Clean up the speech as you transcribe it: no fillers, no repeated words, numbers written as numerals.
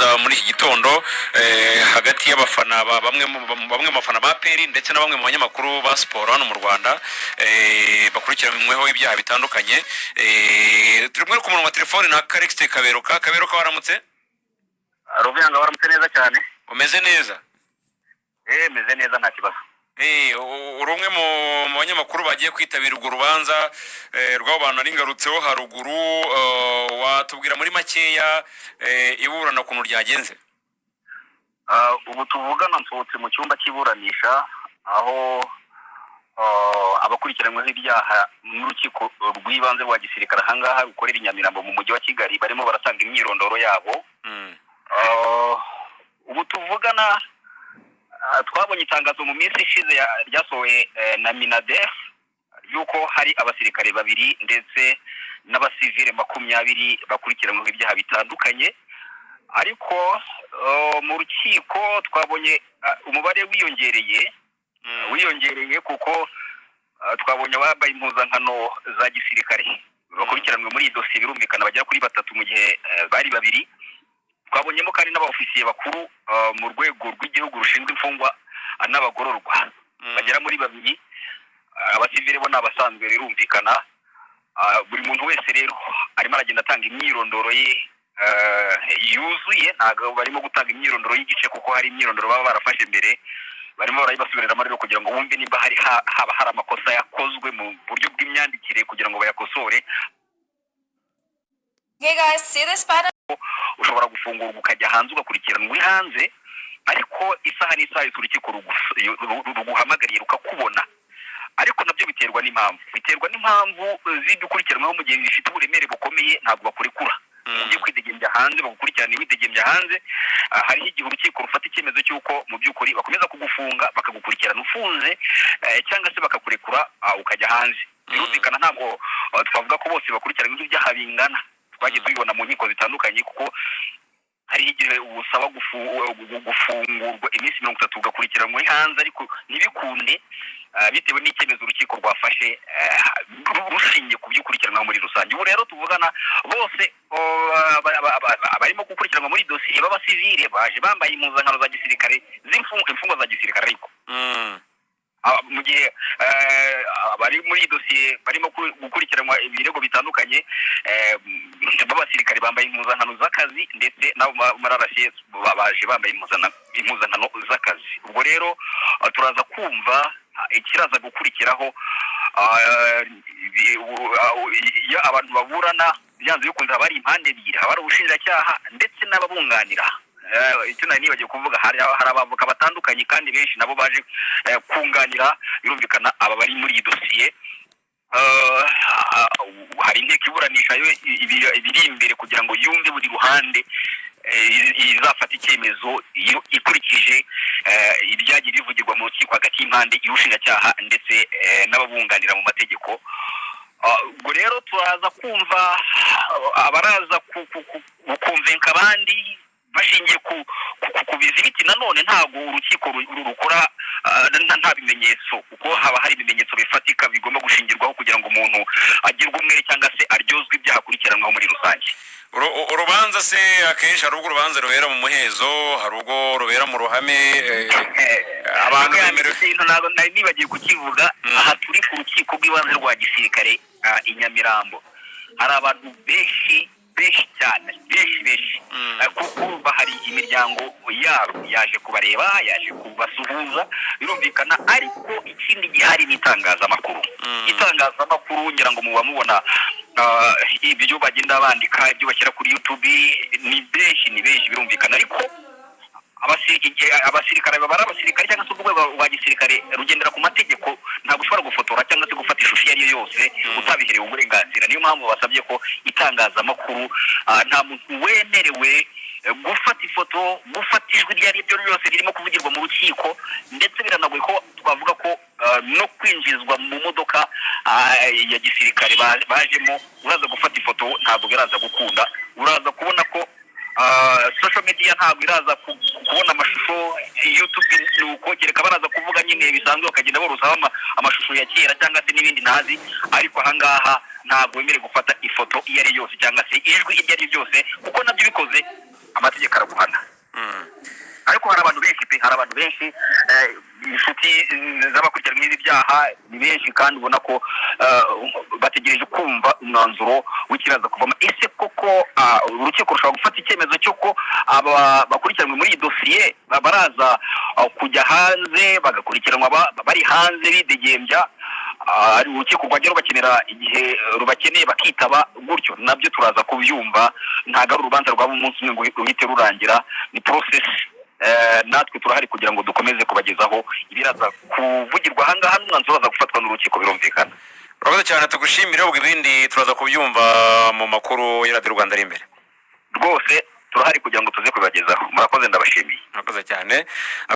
rubanza muri iki gitondo hagati y'abafana bamwe mu bafana ba APR ndetse na bamwe mu banyamakuru ba siporo hano mu Rwanda bakurikiranyweho ibyaha bitandukanye. Turi kumwe ku murongo wa telefone na Calixte Kaberuka. Kaberuka, waramutse? Ruvuyanga, waramutse neza cyane. Umeze neza? Meze neza, nta kibazo. Uri umwe mu banyamakuru bagiye kwitabira urwo rubanza rw'abo bantu nari ngarutseho haruguru. Watubwira muri makeya iburana ukuntu ryagenze? Ubu tuvugana nsohotse mu cyumba cy'iburanisha aho abakurikiranyweho ibyaha n'urukiko rw'ibanze rwa gisirikare ahangaha rukorera i Nyamirambo mu mujyi wa Kigali barimo baratanga imyirondoro yabo. Ubu tuvugana twabonye itangazo mu minsi ishize ryasohowe na MINADEF y'uko hari abasirikare babiri ndetse n'abasivile 20 bakurikiranyweho ibyaha bitandukanye, ariko mu rukiko twabonye umubare wiyongereye wiyongereye kuko twabonye abambaye impuzankano za gisirikare bakurikiranwe muri iyi dosiye, birumvikana bagera kuri batatu mu gihe bari babiri. Twabonyemo kandi n'abaofisiye bakuru mu rwego rw'igihugu rushinzwe imfungwa n'abagororwa bagera muri babiri. Abasivile bo ni abasanzwe, birumvikana. Buri muntu wese rero arimo aragenda atanga imyirondoro ye yuzuye. Ntabwo barimo gutanga imyirondoro y'igice kuko hari imyirondoro baba barafashe mbere, barimo barayibasubiriramo rero kugira ngo bumve nimba hari haba hari amakosa yakozwe mu buryo bw'imyandikire kugira ngo bayakosore. Hey guys, see this button? Ushobora gufungurwa ukajya hanze, ugakurikiranwa uri hanze, ariko isaha n'isaha yose urukiko ruguhamagariye rukakubona. Ariko nabyo biterwa n'impamvu z'ibyo mu gihe bifite uburemere bukomeye ntabwo bakurekura ujye kwidegembya hanze, bagukurikirane widegembya hanze. Hariho igihe urukiko rufata icyemezo cy'uko mu by'ukuri bakomeza kugufunga bakagukurikirana ufunze, cyangwa se bakakurekura ukajya hanze. Birumvikana ntabwo twavuga ko bose bakurikiranyweho ibyaha bingana. Twagiye tubibona mu nkiko zitandukanye kuko hariho igihe usaba gufungurwa iminsi 30 ugakurikiranwa uri hanze, ariko ntibikunde bitewe n'icyemezo urukiko rwafashe rushingiye ku byo ukurikiranwaho muri rusange. Ubu rero tuvugana bose barimo gukurikiranwa muri dosiye b'abasivile baje bambaye impuzankano za gisirikare z'imfungwa za gisirikare, ariko mu gihe abari muri iyi dosiye barimo gukurikiranwa ibirego bitandukanye b'abasirikare bambaye impuzankano z'akazi, ndetse n'abo muri RCS baje bambaye impuzankano z'akazi. Ubwo rero turaza kumva ikiraza gukurikiraho. Iyo abantu baburana, byanze bikunze haba hari impande ebyiri, haba hari ubushinjacyaha ndetse n'ababunganira. Icyo nari nibagiwe kuvuga, hari abavoka batandukanye kandi benshi nabo baje kunganira, birumvikana, aba bari muri iyi dosiye. Hari inteko iburanisha yo ibiri imbere kugira ngo yumve buri ruhande, izafata icyemezo iyo ikurikije ibyagiye bivugirwa mu rukiko hagati y'impande y'ubushinjacyaha ndetse n'ababunganira mu mategeko. Ubwo rero turaza kumva abaraza gukonvenka abandi bashingiye ku bizibiti. Nanone ntabwo urukiko rukora nta bimenyetso, kuko haba hari ibimenyetso bifatika bigomba gushingirwaho kugira ngo umuntu agirwe umwere cyangwa se aryozwe ibyaha akurikiranwaho muri rusange. Urubanza se akenshi hari ubwo urubanza rubera mu muhezo, hari ubwo rubera mu ruhame, abantu bemerewe Ikintu ntabwo nari nibagiwe kukivuga. Aha turi ku rukiko rw'ibanze rwa gisirikare i Nyamirambo, hari abantu benshi benshi cyane, benshi benshi. Kuko urumva hari imiryango yabo yaje kubareba, yaje kubasuhuza, birumvikana. Ariko ikindi gihari ni itangazamakuru. Itangazamakuru ngira ngo muba mubona ibyo bagenda bandika, ibyo bashyira kuri YouTube, ni benshi, ni benshi, birumvikana. Ariko abasirikare baba ari abasirikare cyangwa se urwego rwa gisirikare rugendera ku mategeko. Ntabwo ushobora gufotora cyangwa se gufata ishusho iyo ari yo yose utabiherewe uburenganzira. Niyo mpamvu basabye ko itangazamakuru nta muntu wemerewe gufata ifoto, gufata ijwi iryo ari ryo ryose ririmo kuvugirwa mu rukiko. Ndetse biranagoye ko twavuga ko no kwinjizwa mu modoka ya gisirikare bajemo uraza gufata ifoto, ntabwo biraza gukunda. Uraza kubona ko social media ntabwo iraza kubona amashusho, YouTube ni uko, kereka baraza kuvuga nyine bisanzwe bakagenda borosaho amashusho ya kera cyangwa se n'ibindi ntazi. Ariko ahangaha ntabwo wemerewe gufata ifoto iyo ari yo yose cyangwa se ijwi iryo ari ryo ryose, kuko nabyo bikoze amategeko araguhana. Ariko hari abantu benshi pe, hari abantu benshi, inshuti z'abakurikiranweho ibi byaha ni benshi, kandi ubona ko bategereje kumva umwanzuro w'ikiraza kuvamo. Ese koko urukiko rushobora gufata icyemezo cy'uko aba bakurikiranwe muri iyi dosiye baraza kujya hanze, bagakurikiranwa bari hanze bidegembya? Ari urukiko rwajya rubakenera igihe rubakeneye bakitaba gutyo? Nabyo turaza kubyumva. Ntabwo ari urubanza rwaba umunsi umwe ngo ruhite rurangira, ni process. Natwe turahari kugira ngo dukomeze kubagezaho ibiraza kuvugirwa ahangaha n'umwanzuro uraza gufatwa n'urukiko, birumvikana. Urakoze cyane, tugushimire. Ubwo ibindi turaza kubyumva mu makuru ya Radiyo Rwanda ari imbere. Rwose turahari kugira ngo tuze kubibagezaho. Murakoze, ndabashimiye. Murakoze cyane.